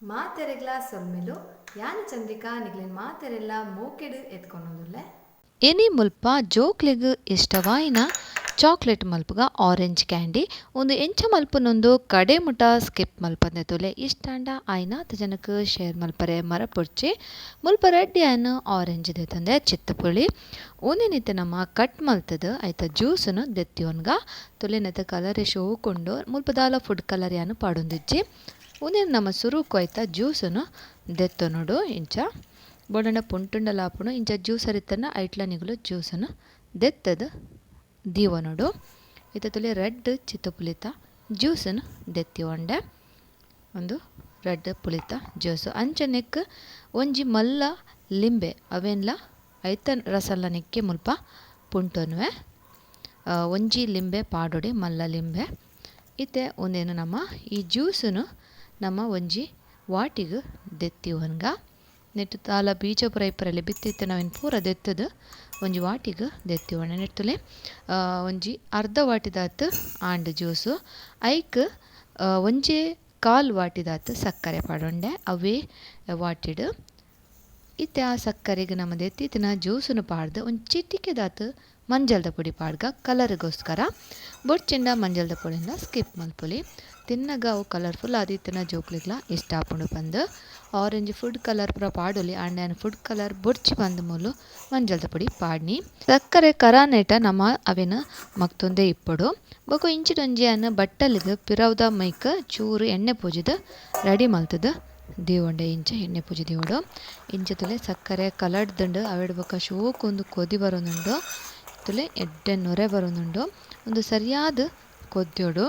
ಮಾತೆರೆಗ್ಲಾ ಸೊಲ್ಮೆಲು. ಯಾನ್ ಚಂದ್ರಿಕಾ ನಿಕ್ಲೆನ್ ಮಾತೆರೆಲ್ಲ ಮೋಕೆಡ್ ಎದ್ಕೊನೊಂದುಲ್ಲೆ. ಇನಿ ಮುಲ್ಪ ಜೋಕ್ಲೆಗ್ ಇಷ್ಟವಾಯಿನ ಚಾಕ್ಲೇಟ್ ಮಲ್ಪುಗ ಆರೆಂಜ್ ಕ್ಯಾಂಡಿ. ಉಂದು ಎಂಚ ಮಲ್ಪುನೊಂದು ಕಡೆ ಮುಟ ಸ್ಕಿಪ್ ಮಲ್ಪಂದೆ ತೂಲೆ. ಇಷ್ಟಾಂಡ ಆಯಿನಾತ್ ಜನಕ್ ಶೇರ್ ಮಲ್ಪರೆ ಮರಪೊಡ್ಚಿ. ಮುಲ್ಪ ರಡ್ಡ್ ಯಾನ್ ಆರೆಂಜ್ ದೆತೊಂದೆ ಚಿತ್ತಪುಳಿ. ಉಂದೆನ್ ಇತ್ತೆ ನಮ ಕಟ್ ಮಲ್ತುದು ಐತ ಜ್ಯೂಸುನು ದೆತ್ತಿಯೊನ್ಗ. ತುಲೆ ನೆತ್ತ ಕಲರ್ ಶೋಕುಂಡು. ಮುಲ್ಪ ದಾಲ ಫುಡ್ ಕಲರ್ ಯಾನ್ ಪಾಡೊಂದಿಜ್ಜಿ. ಉಂದೆನ್ ನಮ ಸುರುಕು ಐತ ಜ್ಯೂಸುನು ದೆತ್ತೊನೊಡು ಇಂಚ. ಬೋಡಂಡ ಪುಂಟುಂಡಲ ಆಪುಂಡು. ಇಂಚ ಜ್ಯೂಸರ್ ಇತ್ತಂಡ ಐಟ್ಲ ನಿಗುಲು ಜ್ಯೂಸುನು ದೆತ್ತದು ದೀವೊನೊಡು. ಇತ್ತೆ ತುಲೆ ರಡ್ಡ್ ಚಿತ್ತಪುಳಿತ ಜ್ಯೂಸುನು ದೆತ್ತಿಯೊಂಡೆ. ಉಂದು ರಡ್ಡ್ ಪುಳಿತ ಜ್ಯೂಸು. ಅಂಚನೆಕ್ ಒಂಜಿ ಮಲ್ಲ ಲಿಂಬೆ ಅವೆನ್ಲ ಐತ ರಸಲ ನೆಕ್ಕೆ ಮುಲ್ಪ ಪುಂಟೊನುವೆ. ಒಂಜಿ ಲಿಂಬೆ ಪಾಡೊಡೆ ಮಲ್ಲ ಲಿಂಬೆ. ಇತ್ತೆ ಉಂದೆನ್ ನಮ ಈ ಜ್ಯೂಸುನು ನಮ ಒಂಜಿ ವಾಟಿಗ್ ದೆತ್ತಿಯೊನ್ಗ. ನೆಟ್ ದಾಲ ಬೀಜ ಪೂರ ಇಪ್ಪರೆಲೆ ಬಿತ್ತಿತ್ತೆ ನವೆನ್ ಪೂರ ದೆತ್ತದು ಒಂಜಿ ವಾಟಿಗ್ ದೆತ್ತಿಯೊಂಡೆ. ನೆಟ್ಟುಲೆ ಒಂಜಿ ಅರ್ಧ ವಾಟಿದಾತ್ ಆಂಡ್ ಜ್ಯೂಸು. ಐಕ್ ಒಂಜಿ ಕಾಲ್ ವಾಟಿದಾತ್ ಸಕ್ಕರೆ ಪಾಡೊಂಡೆ ಅವೇ ವಾಟಿಡ್. ಇತ್ತೆ ಆ ಸಕ್ಕರೆಗ್ ನಮ ದೆತ್ತಿತ್ತಿನ ಜ್ಯೂಸುನು ಪಾಡ್ದು ಒಂಜಿ ಚಿಟಿಕೆದಾತ್ ಮಂಜಲ್ದ ಪೊಡಿ ಪಾಡ್ಗ ಕಲರ್ಗೋಸ್ಕರ. ಬೊಡ್ಚಿಂಡ ಮಂಜಲ್ದ ಪೊಡಿನ ಸ್ಕಿಪ್ ಮಲ್ಪೊಲಿ. ತಿನ್ನಗ ಅವು ಕಲರ್ಫುಲ್ ಆದಿತ್ತಿನ ಜೋಕ್ಲೆಗ್ಲ ಇಷ್ಟ ಆಪುಂಡು ಪಂದ್. Orange food colour ಪೂರ ಪಾಡೊಲಿ ಆಂಡ ಯಾನ್ ಫುಡ್ ಕಲರ್ ಬೊಡ್ಚಿ ಪಂದ್ ಮೂಲು ಮಂಜಲ್ದ ಪೊಡಿ ಪಾಡ್ನಿ. ಸಕ್ಕರೆ ಕರಾನೇಟ ನಮ ಅವೆನ್ ಮಗ್ತೊಂದೇ ಇಪ್ಪೊಡು. ಬೊಕ ಇಂಚಿಡೊಂಜಿ ಯಾನ್ ಬಟ್ಟಲ್ಗ್ ಪಿರವುದ ಮೈಕ್ ಚೂರು ಎಣ್ಣೆ ಪೂಜಿದ್ ರೆಡಿ ಮಲ್ತುದು ದೀವೊಂಡೆ. ಇಂಚ ಎಣ್ಣೆ ಪೂಜಿ ದೀವೊಡು. ಇಂಚ ತುಲೆ ಸಕ್ಕರೆ ಕಲರ್ದ್ಂಡು ಅವೆಡ್ ಬೊಕ ಶೋಕು ಉಂದು ಕೊದಿ ಬರೊಂದುಂಡು. ತುಲೆ ಎಡ್ಡೆ ನೊರೆ ಬರೊಂದುಂಡು. ಉಂದು ಸರಿಯಾದ್ ಕೊದ್ಯೊಡು.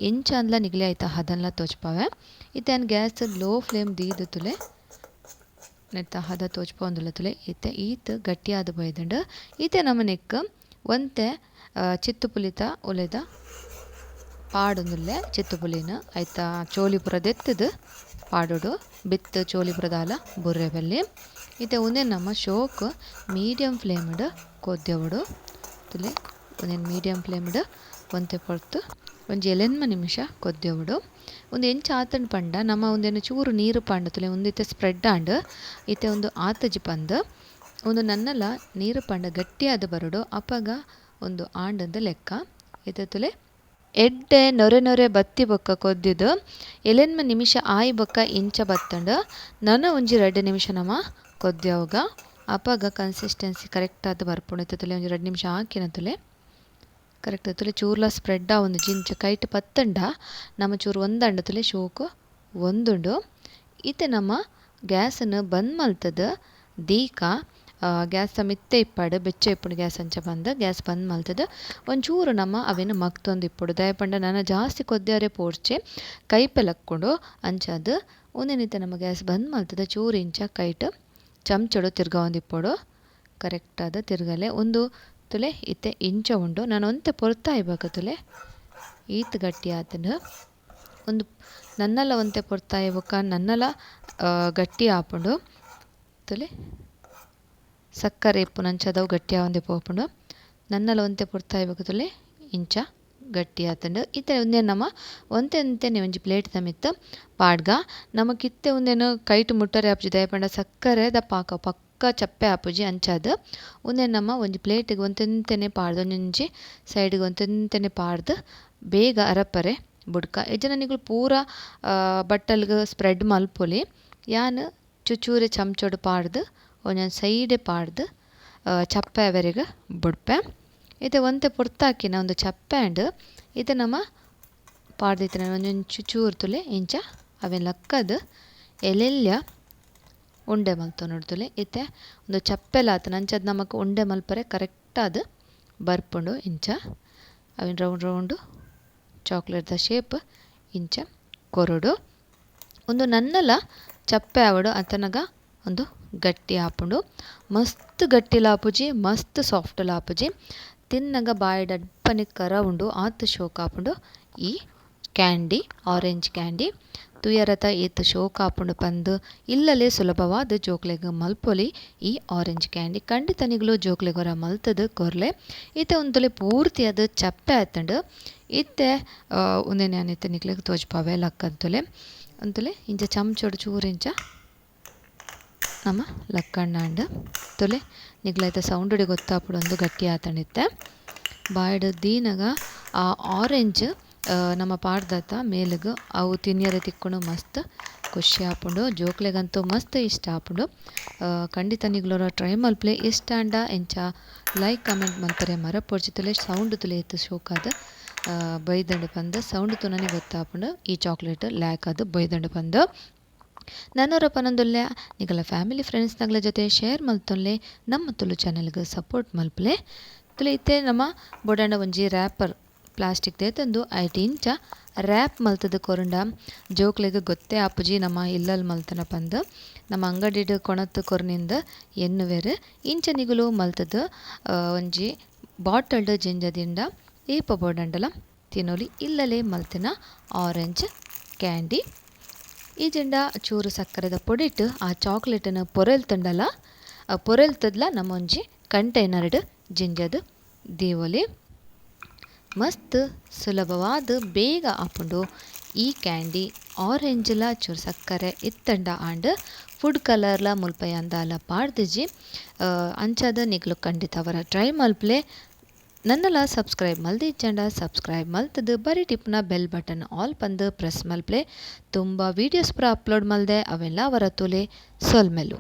ಎಂಚ ಅಂದ್ಲ ನಿಗಲೆ ಐತ ಹದನ್ಲ ತೋಜ್ಪಾವೆ. ಇತ್ತೆ ಯಾನ್ gas low flame ದೀದ್ ತುಲೆ ನೆತ್ತ ಹದ ತೋಜ್ಪಾವೊಂದುಲ್ಲ ತುಲೆ. ಇತ್ತೆ ಈತ್ ಗಟ್ಟಿಯಾದ್ ಬೈದುಂಡು. ಇತ್ತೆ ನಮ ನೆಕ್ಕ್ ಒಂತೆ ಚಿತ್ತುಪುಲಿತ ಉಲೆದ ಪಾಡೊಂದುಲ್ಲೆ. ಚಿತ್ತುಪುಲಿನ ಐತ ಚೋಲಿ ಪೂರ ದೆತ್ತುದು ಪಾಡೊಡು. ಬಿತ್ತ್ ಚೋಲಿ ಪೂರ ದಾಲ ಬುರ್ರೆ ಬಲ್ಲಿ. ಇತ್ತೆ ಉಂದೆನ್ ನಮ ಶೋಕ್ ಮೀಡಿಯಂ ಫ್ಲೇಮ್ಡ್ ಕೊದ್ಯೊಡು. ತುಲೆ ಉಂದೆನ್ ಮೀಡಿಯಂ ಫ್ಲೇಮ್ಡ್ ಒಂತೆ ಪೊರ್ತು ಒಂಜಿ 8 ನಿಮಿಷ ಕೊದ್ಯೊಡು. ಉಂದು ಎಂಚ ಆತಂಡ್ ಪಂಡ ನಮ ಉಂದೆನ್ ಚೂರು ನೀರು ಪಾಂಡ ತುಲೆ ಉಂದು ಇತ್ತೆ ಸ್ಪ್ರೆಡ್ ಆಂಡ್. ಇತ್ತೆ ಉಂದು ಆತಜಿ ಪಂದ್. ಉಂದು ನನ್ನಲ ನೀರು ಪಾಂಡ ಗಟ್ಟಿಯಾದ್ ಬರೊಡು. ಅಪಗ ಉಂದು ಆಂಡಂದ್ ಲೆಕ್ಕ. ಇತ್ತೆ ತುಲೆ ಎಡ್ಡೆ ನೊರೆ ನೊರೆ ಬತ್ತಿ ಬೊಕ್ಕ ಕೊದ್ದಿದು 8 ನಿಮಿಷ ಆಯಿ ಬೊಕ್ಕ ಇಂಚ ಬತ್ತಂಡ್. ನನ ಒಂಜಿ 2 ನಿಮಿಷ ನಮ ಕೊದ್ಯವುಗ. ಅಪಗ ಕನ್ಸಿಸ್ಟೆನ್ಸಿ ಕರೆಕ್ಟ್ ಆದ್ ಬರ್ಪುಂಡು. ಇತ್ತೆ ತುಲೆ ಒಂಜಿ 2 ನಿಮಿಷ ಹಾಕಿನ ತುಲೆ ಕರೆಕ್ಟ್ ತುಲೆ ಚೂರ್ಲ ಸ್ಪ್ರೆಡ್ ಆವೊಂದು ಜಿಂಚ ಕೈಟ್ ಪತ್ತಂಡ ನಮ ಚೂರು ಒಂದಂಡ ತುಲೆ ಶೋಕು ಒಂದುಂಡು. ಇತ್ತೆ ನಮ ಗ್ಯಾಸನ್ನು ಬಂದ್ ಮಲ್ತದು ದೀಕ ಗ್ಯಾಸ್ ಮಿತ್ತೆ ಇಪ್ಪಾಡು ಬೆಚ್ಚ ಇಪ್ಪುಂಡು ಗ್ಯಾಸ್ ಅಂಚ ಬಂದ್ ಗ್ಯಾಸ್ ಬಂದ್ ಮಲ್ತದು ಒಂಚೂರು ನಮ ಅವೆನ್ ಮಗ್ತೊಂದು ಇಪ್ಪೊಡು. ದಾಯೆ ಪಂಡ ನನ ಜಾಸ್ತಿ ಕೊದ್ಯಾರೆ ಪೋಡ್ಚೆ ಕೈಪೆ ಲಕ್ಕೊಂಡು ಅಂಚಾದ್ ಉಂದೆನಿತ್ತೆ ನಮ ಗ್ಯಾಸ್ ಬಂದ್ ಮಲ್ತದು ಚೂರು ಇಂಚ ಕೈಟ್ ಚಮಚೊಡು ತಿರ್ಗಾವೊಂದು ಇಪ್ಪೊಡು. ಕರೆಕ್ಟ್ ಆದ್ ತಿರ್ಗಲೆ ಉಂದು ತುಲೆ ಇತ್ತೆ ಇಂಚ ಉಂಡು. ನಾನು ಒಂತೆ ಪೊರ್ತಾಯಿ ಬೊಕ ತುಲೆ ಈತ್ ಗಟ್ಟಿ ಆತುಂಡು. ಉಂದು ನನ್ನಲ ಒಂತೆ ಪೊರ್ತಾಯಿ ಬೊಕ ನನ್ನಲ ಗಟ್ಟಿ ಆಪುಂಡು. ತುಲೆ ಸಕ್ಕರೆ ಇಪ್ಪುನಂಚದವು ಗಟ್ಟಿ ಆವೊಂದೆ ಪೋಪುಂಡು. ನನ್ನಲ ಒಂತೆ ಪೊರ್ತಾಯಿ ಬೊಕ ತುಲೆ ಇಂಚ ಗಟ್ಟಿ ಆತುಂಡು. ಇತ್ತೆ ಉಂದೆನ್ ನಮ ಒಂತೆ ಒಂತೆನೆ ಒಂಜಿ ಪ್ಲೇಟ್ ದ ಮಿತ್ತ್ ಪಾಡ್ಗ. ನಮಕ್ ಇತ್ತೆ ಉಂದೆನ್ ಕೈಟ್ ಮುಟ್ಟರೆ ಆಪುಜಿ. ದಾಯೆ ಪಂಡ ಸಕ್ಕರೆದ ಪಾಕ ಪಕ್ಕ ಚಪ್ಪೆ ಆಪುಜಿ. ಅಂಚಾದ್ ಉಂದೆನ್ ನಮ ಒಂಜಿ ಪ್ಲೇಟಿಗ್ ಒಂತೆಂತೆನೆ ಪಾಡ್ದ್ ಒಂಜೊಂಜಿ ಸೈಡ್ಗ್ ಒಂತೆಂತೆನೆ ಪಾಡ್ದ್ ಬೇಗ ಅರಪರೆ ಬುಡ್ಕ. ಇಜ್ಜಂಡ ನಿಕುಲು ಪೂರ ಬಟ್ಟಲ್ಗ್ ಸ್ಪ್ರೆಡ್ ಮಲ್ಪೊಲಿ. ಯಾನ್ ಚುಚೂರೆ ಚಮಚೊಡು ಪಾಡ್ದ್ ಒಂಜೊಂಜಿ ಸೈಡೆ ಪಾಡ್ದ್ ಚಪ್ಪೆ ಅವರೆಗ್ ಬುಡ್ಪೆ. ಇತ್ತೆ ಒಂತೆ ಪೊರ್ತಾಕಿನ ಒಂದು ಚಪ್ಪೆ ಆಂಡ್. ಇತ್ತೆ ನಮ ಪಾಡ್ದಿತ್ತಿನ ಒಂಜೊಂಜಿ ಚುಚೂರು ತುಲೆ ಇಂಚ ಅವೆನ್ ಲಕ್ಕದ್ ಎಲ್ಲೆಲ್ಯ ಉಂಡೆ ಮಲ್ತೊನೊಡು ತುಲೆ. ಇತ್ತೆ ಒಂದು ಚಪ್ಪೆಲಾತನ ಅಂಚಾದ್ ನಮಕ್ ಉಂಡೆ ಮಲ್ಪರೆ ಕರೆಕ್ಟ್ ಆದ್ ಬರ್ಪುಂಡು. ಇಂಚ ಅವೆನ್ round round chocolate ದ ಶೇಪ್ ಇಂಚ ಕೊರೊಡು. ಉಂದು ನನ್ನಲ ಚಪ್ಪೆ ಆವೊಡು ಅತನಗ ಉಂದು ಗಟ್ಟಿ ಆಪುಂಡು. ಮಸ್ತ್ ಗಟ್ಟಿ ಲಾಪುಜಿ ಮಸ್ತ್ ಸಾಫ್ಟ್ ಲಾಪುಜಿ. ತಿನ್ನಗ ಬಾಯಿಡ್ ಅಡ್ಪನೆ ಕರ ಉಂಡು ಆತ್ ಶೋಕ್ ಆಪುಂಡು ಈ candy orange candy. ತುಯರತ ಏತ್ ಶೋಕ್ ಆಪುಂಡು ಪಂದ್ ಇಲ್ಲಲೆ ಸುಲಭವಾದ ಜೋಕ್ಲೆಗ್ ಮಲ್ಪೊಲಿ ಈ ಆರೆಂಜ್ ಕ್ಯಾಂಡಿ. ಖಂಡಿತ ನಿಗುಲು ಜೋಕ್ಲೆಗೊರ ಮಲ್ತದು ಕೊರ್ಲೆ. ಇತ್ತೆ ಉಂತುಲೆ ಪೂರ್ತಿಯಾದ್ ಚಪ್ಪೆ ಆತುಂಡು. ಇತ್ತೆ ಉಂದೆನ್ ಯಾನ್ ಇತ್ತೆ ನಿಕ್ಲೆಗ್ ತೋಜ್ಪಾವೆ ಲಕ್ಕಂತುಲೆ. ಉಂತುಲೆ ಇಂಚ ಚಮಚೊಡು ಚೂರು ಇಂಚ ನಮ ಲಕ್ಕಂಡಾಂಡ್. ತುಲೆ ನಿಗ್ಲೈತ ಸೌಂಡುಡೆ ಗೊತ್ತಾಪುಡು ಒಂದು ಗಟ್ಟಿ ಆತಂಡಿತ್ತೆ. ಬಾಯ್ಡ್ ದೀನಗ ಆ ಆರೆಂಜ್ ನಮ್ಮ ಪಾಡ್ದತ್ತ ಮೇಲುಗು ಅವು ತಿನ್ಯರೆ ತಿಕ್ಕುಂಡು, ಮಸ್ತ್ ಖುಷಿ ಆಪುಂಡು. ಜೋಕ್ಲೆಗಂತೂ ಮಸ್ತ್ ಇಷ್ಟ ಆಪುಂಡು. ಖಂಡಿತ ನಿಗ್ಲೊರ ಟ್ರೈ ಮಲ್ಪಲೆ. ಇಷ್ಟ ಆಂಡ ಎಂಚ ಲೈಕ್ ಕಮೆಂಟ್ ಮಲ್ಪರೆ ಮರಪೊಡ್ಚಿ. ತುಲೆ ಸೌಂಡ್ ತುಲೆ ಏತ್ ಶೋಕಾದ್ ಬೈದಂಡು ಪಂದ್ ಸೌಂಡ್ ತೂನನೆ ಗೊತ್ತಾಪುಂಡು ಈ ಚಾಕ್ಲೇಟ್ ಲ್ಯಾಕ್ ಆದ್ ಬೈದಂಡು ಪಂದ್. ನನೊರ ಪನೊಂದುಲ್ಲೆ ನಿಗಲ ಫ್ಯಾಮಿಲಿ ಫ್ರೆಂಡ್ಸ್ ನಗಲ ಜೊತೆ ಶೇರ್ ಮಲ್ತೊನ್ಲೆ, ನಮ್ಮ ತುಳು ಚಾನೆಲ್ಗ್ ಸಪೋರ್ಟ್ ಮಲ್ಪಲೆ. ತುಲೆ ಇತ್ತೆ ನಮ್ಮ ಬೊಡಂಡ ಒಂಜಿ ರ್ಯಾಪರ್ ಪ್ಲಾಸ್ಟಿಕ್ ದೇತಂದು ಐಟ್ ಇಂಚ ರ್ಯಾಪ್ ಮಲ್ತದ ಕೊರಂಡ ಜೋಕ್ಲೆಗ್ ಗೊತ್ತೇ ಆಪುಜಿ ನಮ್ಮ ಇಲ್ಲಲ್ ಮಲ್ತನ ಪಂದ್. ನಮ್ಮ ಅಂಗಡಿಡ್ ಕೊಣತ್ ಕೊರ್ನಿಂದ ಎನ್ನುವೆರ್. ಇಂಚ ನಿಗುಲು ಮಲ್ತದ ಒಂಜಿ ಬಾಟಲ್ಡ್ ಜಿಂಜದಿಂಡ ಏಪ ಬೋಡಂಡಲ ತಿನೊಲಿ. ಇಲ್ಲಲೇ ಮಲ್ತಿನ ಆರೆಂಜ್ ಕ್ಯಾಂಡಿ. ಈ ಜಂಡ ಚೂರು ಸಕ್ಕರೆದ ಪೊಡಿಟ್ ಆ ಚಾಕ್ಲೇಟನ್ನು ಪೊರೆಲ್ತಂಡಲ ಪೊರೆಲ್ತದ್ಲ ನಮ್ಮೊಂಜಿ ಕಂಟೈನರ್ಡ್ ಜಿಂಜದ್ ದೀವೊಲಿ. ಮಸ್ತ್ ಸುಲಭವಾದ ಬೇಗ ಆಪುಂಡು ಈ ಕ್ಯಾಂಡಿ. ಆರೆಂಜ್ಲ ಚೂರು ಸಕ್ಕರೆ ಇತ್ತಂಡ ಆಂಡ್ ಫುಡ್ ಕಲರ್ಲ ಮುಲ್ಪ ಅಂದಾಲ ಪಾಡ್ದಿಜಿ. ಅಂಚಾದ ನಿಗ್ಲು ಖಂಡಿತ ಅವರ ಟ್ರೈ ಮಲ್ಪಲೆ. ನನ್ನಲ ಸಬ್ಸ್ಕ್ರೈಬ್ ಮಲ್ದಿಜ್ಜಂಡ ಸಬ್ಸ್ಕ್ರೈಬ್ ಮಲ್ತದು ಬರಿ ಟಿಪ್ನ ಬೆಲ್ ಬಟನ್ ಆಲ್ ಪಂದ್ ಪ್ರೆಸ್ ಮಲ್ಪಲೆ. ತುಂಬ ವೀಡಿಯೋಸ್ ಪೂರ ಅಪ್ಲೋಡ್ ಮಲ್ದೆ ಅವೆಲ್ಲ ಅವರ ತುಲೆ. ಸೊಲ್ಮೆಲು.